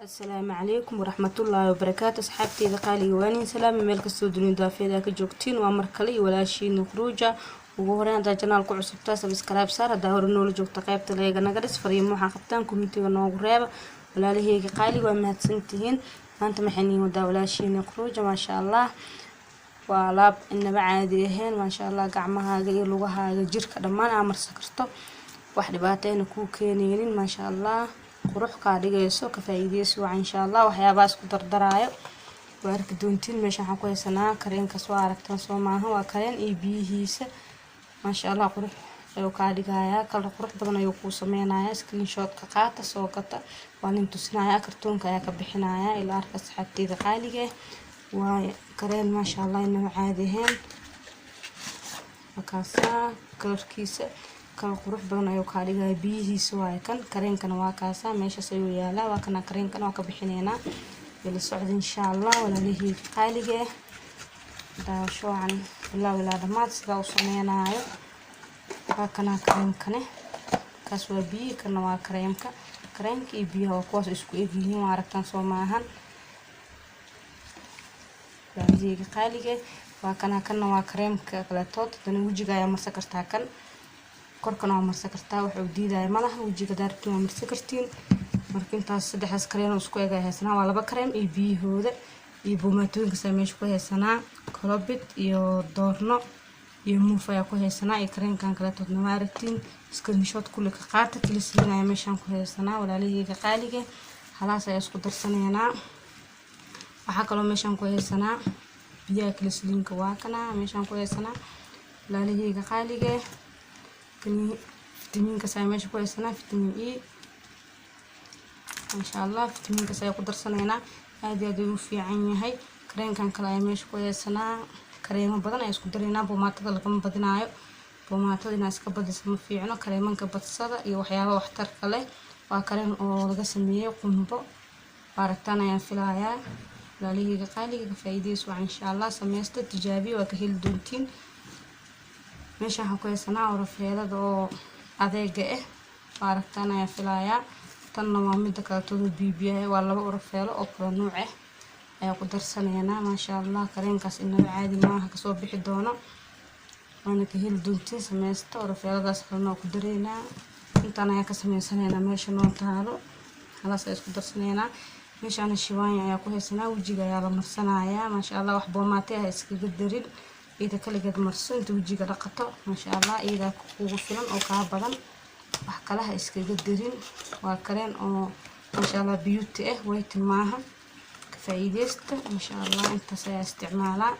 Asalaamu calaykum waraxmatullaahi wabarakaatu. Asxaabteyda qaaliga, waaniin salaami meel kastoo dunida daafeeda ka joogtiin. Waa mar kale iyo walaashiina Khuruuja. Ugu horeyn, haddaa channel ku cusubtaa, subscribe saar. Haddaa hore noola joogta, qaybta like-ga naga dhis. Fariimo waxaa qabtaan, comment-iga noogu reeba. Walaalaheyga qaaliga, waa mahadsantihiin. Maanta maxay niin wadaa walaashiina Khuruuja? Maasha Allah, waa alaab inaba caadi ahayn. Maasha Allah, gacmahaaga iyo lugahaaga, jirka dhammaan aa marsan karto, wax dhibaatayna kuu keeneynin. Maasha Allah, qurux kaa dhigayso, ka faa'iideysi waca. Insha Allah, waxyaabaha isku dardaraayo waa arki doontiin. Meesha waxaan ku haysanaa kareenkaas, waa aragtaan soo maaha? Waa kareen iyo biyihiisa. Maasha Allah, qurux ayuu kaa dhigayaa, kalar qurux badan ayuu kuu sameynayaa. Screenshot ka qaata, soo gata. Waa nin tusinaya, kartoonka ayaa ka bixinaya. Ilaa arka, asxaabteyda qaaliga ah, waa kareen maasha Allah inaba caadi ahayn. Markaasaa kalarkiisa kala qurux badan ayuu kaa dhigaya. Biyihiisa waaye kan, kareenkana waa kaasaa, meeshaas ayuu yaalaa. Waa kana kareenkana, waa ka bixineynaa. Ila socda insha Allah, walaalihii qaaliga ah. Daawasho wacan ilaa ilaa dhammaad sidaa u sameynaayo. Waa kanaa kareemkane, kaas waa biyihi, kana waa kareemka. Kareemka iyo biyaha waa kuwaas, isku egyihiin, waa aragtaan soo maahan? Walaalihiyga qaaliga, waa kanaa, kana waa kareemka kaletood. Hadana wejiga ayaa marsan kartaa, kan korkana waa marsan kartaa, wax uu diidaya malaha. Wejiga daarabtiin waa marsan kartiin. Marka intaas saddexdaas kareen oo isku eg ay haysanaa. Waa laba kareem iyo biyahooda iyo bomaatooyinkaas ayaa meesha ku haysanaa. Colobit iyo doorno iyo muuf ayaa ku haysanaa iyo kareenkan kaletoodna waa aragtiin. Screenshot kulli ka qaata. Glycerin ayaa meeshaan ku haysanaa, walaalaheyga qaaliga. Halaas ayaa isku darsanaynaa. Waxaa kaloo meeshaan ku haysanaa biyaha glycerin-ka, waa kana meeshaan ku haysanaa, walaalaheyga qaaliga. Fitamiinkaas ayaa meesha ku haysanaa, vitamin E. Insha Allah, fitamiinkaas ayaa ku darsanaynaa, aad iyo aad ayuu u fiican yahay. Kareenkan kale ayaa meesha ku haysanaa. Kareemo badan ayaa isku daraynaa. Boomaatada lagama badinaayo, boomaatada inaa iska badisa ma fiicno. Kareemanka badsada iyo waxyaabaha waxtarka leh. Waa kareen oo laga sameeyey qumbo, aragtaan ayaan filayaa. Walaalaheyga qaaliga, ka faa'iideyso waa insha Allah. Sameysta, tijaabiya, waa ka heli doontiin. Meesha waxaan ku haysanaa orofeelada oo adeega ah, waa aragtaan ayaan filayaa. Tanna waa mida kaletooda bibiyaha. Waa laba orofeelo oo kala nuuc ah ayaa ku darsanaynaa. Maasha Allah, kareenkaas inaba caadi maaha, kasoo bixi doono, waana ka heli doontiin. Sameysta. Orofeeladaas kalena waa ku dareynaa. Intaan ayaa ka sameysanaynaa meesha noo taalo, halaas ayaa isku darsanaynaa. Meeshaana shiwaanya ayaa ku haysanaa, wejiga ayaa la marsanayaa. Maasha Allah, wax boomaate ah iskaga darin, iyada kaligeed marso inta wejiga dhaqato. Maasha Allah, iyadaa kugu filan oo kaa badan, wax kale ha iskaga darin. Waa kareen oo maasha Allah beauty ah, white maaha. Ka faa'iideysta insha Allah. Intaas ayaa isticmaalaa,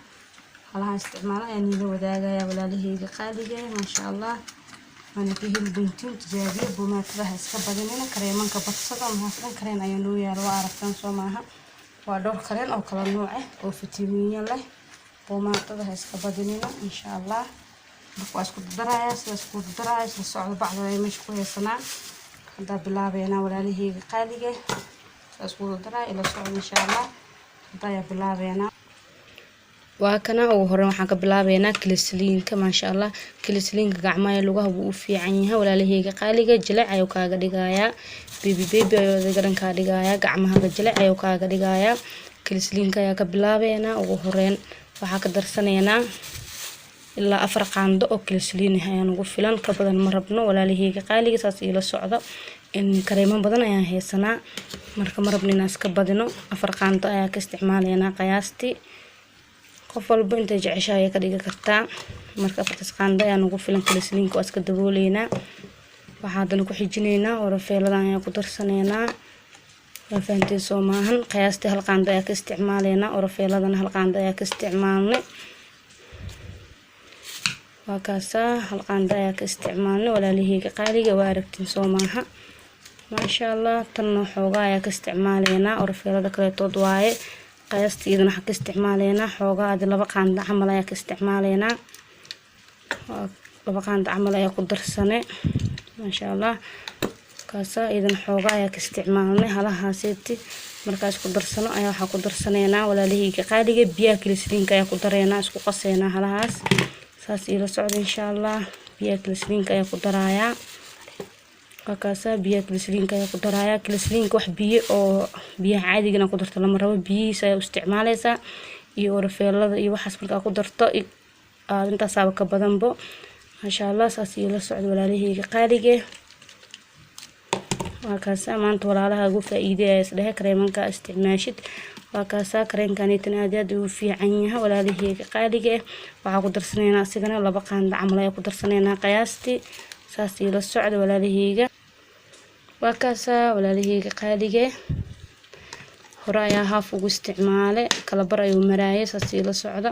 halaha isticmaala ayaa niila wadaagaya, walaalaheyga qaaliga. Maasha Allah, waana ka heli doontiin. Tijaabiyo, boomaatadaha iska badinina, kareemanka badsada. Mahaas dhan kareen ayaa noo yaala, waa aragtaan soo maaha? Waa dhowr kareen oo kala nuuc ah oo fitamiinyo leh. Boomaatadaha iska badinina insha Allah. Marka waa isku daraya, sida isku daraya isla socdo. Bacda ayaa meesha ku haysanaa. Haddaa bilaabeynaa, walaalaheyga qaaliga, saa isku daraya, ila socdo insha Allah. Hadda ayaa bilaabeynaa. Waa kana. Ugu horeyn waxaan ka bilaabeynaa glycerin-ka. Maasha Allah, glycerin-ka gacmaha lugaha buu u fiican yahay, walaalaheyga qaaliga. Jilic ayuu kaaga dhigayaa, baby baby ayuu adiga dhan kaa dhigayaa, gacmahaga jilic ayuu kaaga dhigayaa. Glycerin-ka ayaa ka bilaabeynaa. Ugu horeyn waxaa ka darsanaynaa ilaa 4 qaando oo glycerin ah ayaa nagu filan, ka badan ma rabno, walaalaheyga qaaliga. Saas iila socdo. Kareemo badan ayaan haysanaa, marka ma rabno inaan iska badino. 4 qaando ayaa ka isticmaalaynaa qiyaastii. Qof walba intay jeceshahay ayay ka dhigi kartaa. Marka 4taas qaando ayaa nagu filan. Glycerin-ka waa iska dabooleynaa. Waxaa haddana ku xijinaynaa orofeeladan ayaa ku darsanaynaa. Waa fahanteen soo maahan? Qiyaastii 1 qaando ayaa ka isticmaalaynaa. Orofeeladana 1 qaando ayaa ka isticmaalnay. Waa kaasaa, 1 qaando ayaa ka isticmaalnay, walaalaheyga qaaliga. Waa aragtiin soo maaha? Maasha Allah, tanna xoogaa ayaa ka isticmaalaynaa. Orofeelada kaleetood waaye. Qiyaastii iyadana waxaan ka isticmaalaynaa xoogaa, adi 2 qaando camal ayaa ka isticmaalaynaa. 2 qaando camal ayaa ku darsane. Maasha Allah, kaasaa iyadana xoogaa ayaa ka isticmaalnay. Halahaaseti markaa isku darsano ayaa waxaa ku darsanaynaa, walaalaheyga qaaliga, biyaha glycerin-ka ayaa ku dareynaa, isku qaseynaa halahaas. Saas iila socda insha Allah. Biyaha glycerin-ka ayaa ku darayaa. Waa kaasaa biyaha glycerinka ayaa ku darayaa. Glycerinka wax biyo oo biyaha caadigana ku darto lama rabo, biyihiisa ayaa u isticmaaleysaa iyo orofeelada iyo waxaas markaa ku darto aad intaasaaba ka badanbo. Maasha Allah, saas iyo la socda walaalahayga qaalige. Waa kaasaa maanta walaalaha ugu faa'iideeya isdhehe kareemanka isticmaashid. Waa kaasaa kareenkaneetan aad aad ugu fiican yahay walaalahayga qaalige. Waxaa ku darsanaynaa asigana 2 qaando camal ayaa ku darsanaynaa qiyaastii. Saas iyo la socda walaalahayga. Waa kaasaa walaalahayga qaalige, hore ayaa haaf ugu isticmaalay, kala bar ayuu maraayay. Saas iyo la socda.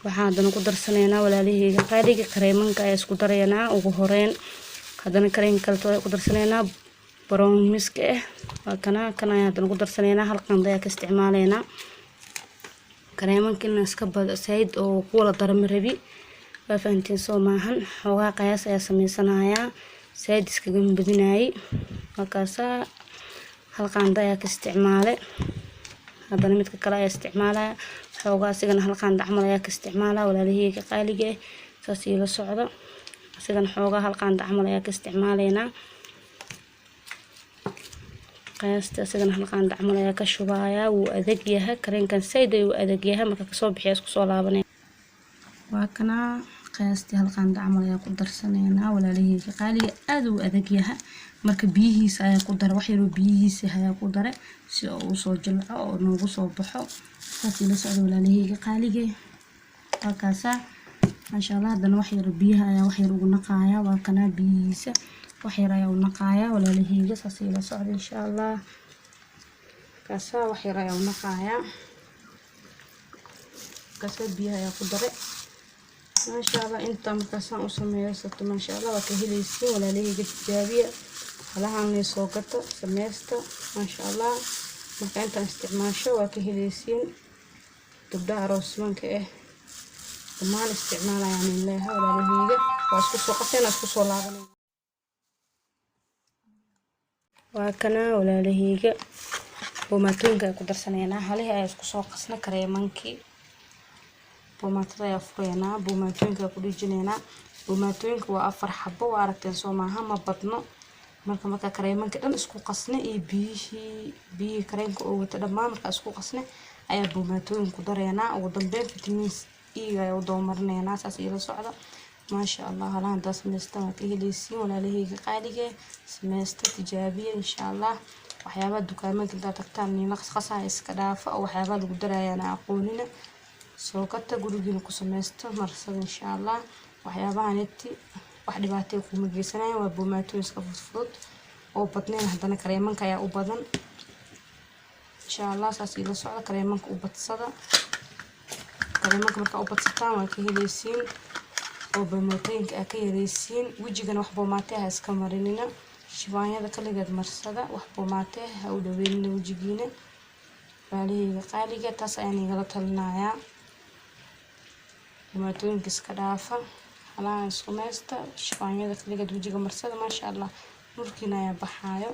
Waxaan haddana ku darsanaynaa walaalahayga qaaliga kareemanka ayaa isku daraynaa ugu horeyn. Haddana kareenka kaleto ayaa ku darsanaynaa brown miska ah. Waa kana, kan ayaa haddana ku darsanaynaa, 1 qaando ayaa ka isticmaalaynaa. Kareemanka in iska bad said oo ku wada daro ma rabi, waa fahanteen soo maahan. Xoogaa qiyaas ayaa sameysanayaa, said iskagama badinaayay. Waa kaasaa 1 qaando ayaa ka isticmaalay. Haddana midka kale ayaa isticmaalaya xoogaa, asigana 1 qaando camal ayaa ka isticmaalaya walaalahayga qaaliga ah. Saas iyo la socda, asigana xoogaa 1 qaando camal ayaa ka isticmaalaynaa qiyaasta. Asigana 1 qaando camal ayaa ka shubayaa. Wuu adag yahay kareenkan, said ayuu adag yahay. Marka kasoo bixiya isku soo laabanay. Waa kana qiyaastii 1 qaando camal ayaa ku darsanaynaa walaalahayga qaaliga. Aad uu adag yahay, marka biyihiisa ayaa ku daray, wax yaroo biyihiisa ayaa ku daray si uu usoo jilco oo noogu soo baxo. Saas ila socda walaalahayga qaalige. Waa kaasaa maasha Allah. Haddana wax yar biyaha ayaa wax yar ugu naqaaya. Waa kana biyihiisa wax yar ayaa u naqaaya walaalahayga. Saas ila socda insha Allah. Kaasaa wax yar ayaa u naqaaya, kaasaa biyaha ayaa ku daray. Maasha Allah, inta markaasaan u sameysato maasha Allah waa ka helaysiin walaalahayga. Tijaabiya halahan lay soo gata, sameysta maasha Allah. Marka intaan isticmaasho waa ka helaysiin. Gabdhaha aroosmanka ah dhammaan isticmaalayaan in leeyahay walaalahayga. Waa isku soo qasayna, isku soo laabanayna. Waa kana walaalahayga, boomaatooyinka ay ku darsanaynaa. Halihii ayaa isku soo qasnay kareemankii, boomaatada ayaa fureynaa, boomaatooyinka ayaa ku dhijinaynaa. Boomaatooyinka waa 4 xabo, waa aragteen soo maaha, ma badno. Marka kareemanka dhan isku qasnay iyo biyihii kareenka oo wata dhammaan markaa isku qasnay ayaa boomaatooyin ku dareynaa. Ugu dambeyn vitamin E ayaa u doomarinaynaa. Saas ila socda maasha Allah. Halahan hadaa sameystaan waa ka heleysiin walaalahayga qaalige. Sameysta, tijaabiya insha Allah. Waxyaabaha dukaamanka intaad tagtaan niila qasqasaha iska dhaafa oo waxyaabaha lagu daraayaan aqoonina, soo gata, gurigiina ku sameysto, marsada insha Allah. Waxyaabahaneti wax dhibaatay kuma geysanayaan, waa boomaatooyin iska fudfudud oo badnayn. Haddana kareemanka ayaa u badan insha Allah. Saas ila socda, kareemanka u badsada. Kareemanka markaa u badsataan waa ka heleysiin oo boomaatooyinka aa ka yareysiin. Wejigana wax boomaatee ha iska marinina, shibaanyada kaligeed marsada, wax boomaatee ha u dhaweynina wejigiina walaalahayga qaaliga. Taas ayaan igala talinayaa. Boomaatooyinka iska dhaafa, halahan isku meysta, shibaanyada kaligeed wejiga marsada maasha Allah, nurkiina ayaa baxaayo.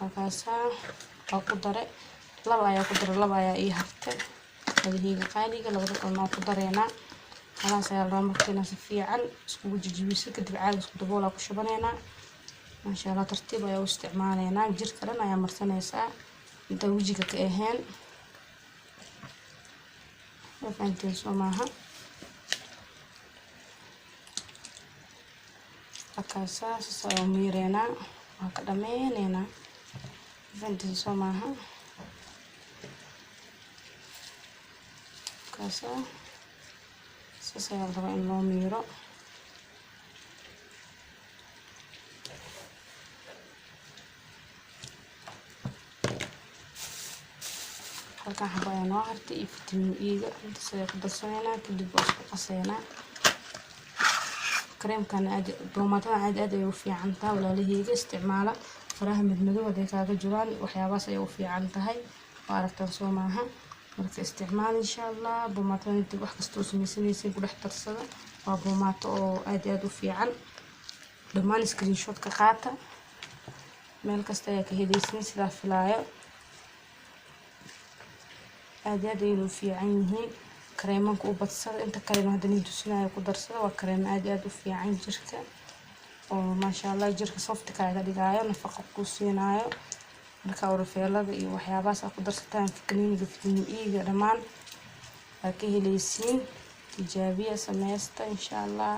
Markaasaa waa ku dare, 2 ayaa ku dare, 2 ayaa ii hartay walaalahayga qaaliga. Labada kalena waa ku dareynaa. Halahaas ayaa la rabaa marka inaad si fiican iskugu jijibiso, kadib caag isku daboolaa ku shubaneynaa maasha Allah. Tartiib ayaa u isticmaaleynaa, jirka dhan ayaa marsanaysaa intaa wejiga ka ahayn. Waa fahanteen soo maaha? Markaasaa saas ayaa u miireynaa, waa ka dhameyneynaa. Fahanteen soo maaha? Markaasaa saas ayaa la rabaa in loo miiro. Halkan xabo ayaa noo hartay iyo vitamin E-ga, intaas ayaa ku darsanaynaa, kadib waa isku qaseynaa. Kareemkan aad boomaatadan aad aad ayay u fiican tahay walaalahayga, isticmaala. Faraha madmadow hadday kaaga jiraan waxyaabahaas ayay u fiican tahay, waa aragtaan soo maaha? Marka isticmaal insha Allah boomaatadan, inta wax kasta oo sameysanaysiin ku dhex darsada. Waa boomaato oo aad aad u fiican. Dhammaan screenshot ka qaata, meel kasta ayaa ka heleysiin sidaa filaayo. Aad aad ayayna u fiican yihiin. Kareemanka u badsada, inta kalena hadda nin tusinayo ku darsada. Waa kareemo aad aad u fiican jirka. Oo maasha Allah, jirka soft kaaga dhigaayo, nafaqo kuu siinaayo. Marka orofeelada iyo waxyaabahaas aad ku darsataan, kaniiniga vitamin E-ga dhammaan waa ka heleysiin. Tijaabiya, sameysta insha Allah.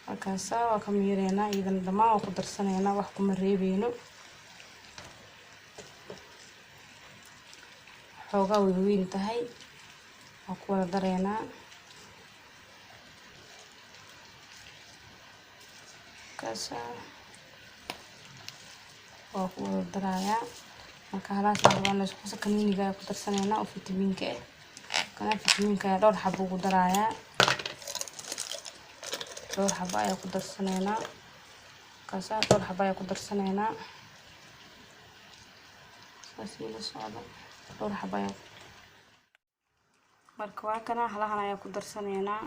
Markaasa waa ka miireynaa iyadana, dhammaan waa ku darsanaynaa, wax kuma reebeyno. Xoogaa way weyn tahay, waa ku wada dareynaa. Markaasa waa ku wada darayaa. Marka halaas rabaa la isku qaso. Kaniiniga ayaa ku darsanaynaa oo fitamiinka ah. Kana fitamiinka ayaa dhowr xabo ugu darayaa, dhowr xabo ayaa ku darsanaynaa. Markaasa dhowr xabo ayaa ku darsanaynaa, saas ila socda, dhowr xabo ayaa. Marka waa kana, halahan ayaa ku darsanaynaa,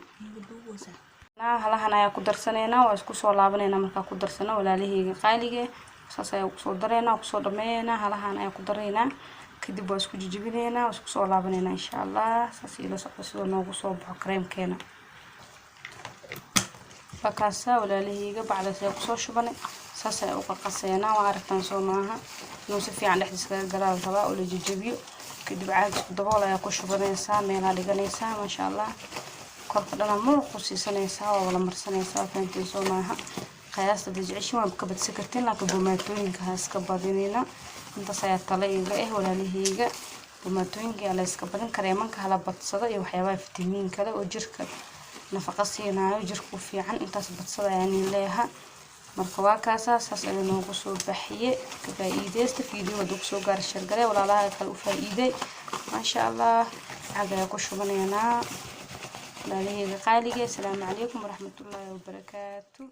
halahan ayaa ku darsanaynaa. Waa isku soo laabanaynaa markaa ku darsano, walaalahayga qaaliga. Saas ayaa kusoo dareynaa, kusoo dhameeynaa. Halahan ayaa ku dareynaa, kadib waa isku jijibinaynaa, waa isku soo laabanaynaa insha Allah. Saas ila socda sidoo noogu soo baxo kareemkeena. Waa kaasa walaalahayga, bacdaas ayaa kusoo shubanay, saas ayaa u qaqaseynaa. Waa aragtaan soo maaha? Inuu si fiican dhexdiis kaga galaa la rabaa oo la jijibiyo. Kadib caag isku dabool ayaa ku shubanaysaa, meelaa dhiganaysaa, maasha Allah. Korka dhana muruq u siisanaysaa, waa wala marsanaysaa. Fahanteen soo maaha? Qiyaasta hadda jeceshin waa ka badsan kartiin, laakiin bomaatooyinka ha iska badinina. Intaas ayaa talo iga ah walaalahayga. Bomaatooyinka yaa la iska badin, kareemanka hala badsado iyo waxyaabaha fitamiin kale oo jirka nafaqa siinaayo, jirka u fiican, intaas badsada ayaan leeyaha. Marka waa kaasaa, saas ayaa noogu soo baxiye. Ka faa'iideysta video hadduu kusoo gaaro, share garee, walaalaha kale u faa'iiday, maasha Allah. Lacag ayaa ku shubanaynaa walaalahayga qaaliga. Asalaamu calaykum waraxmatullaahi wabarakaatu.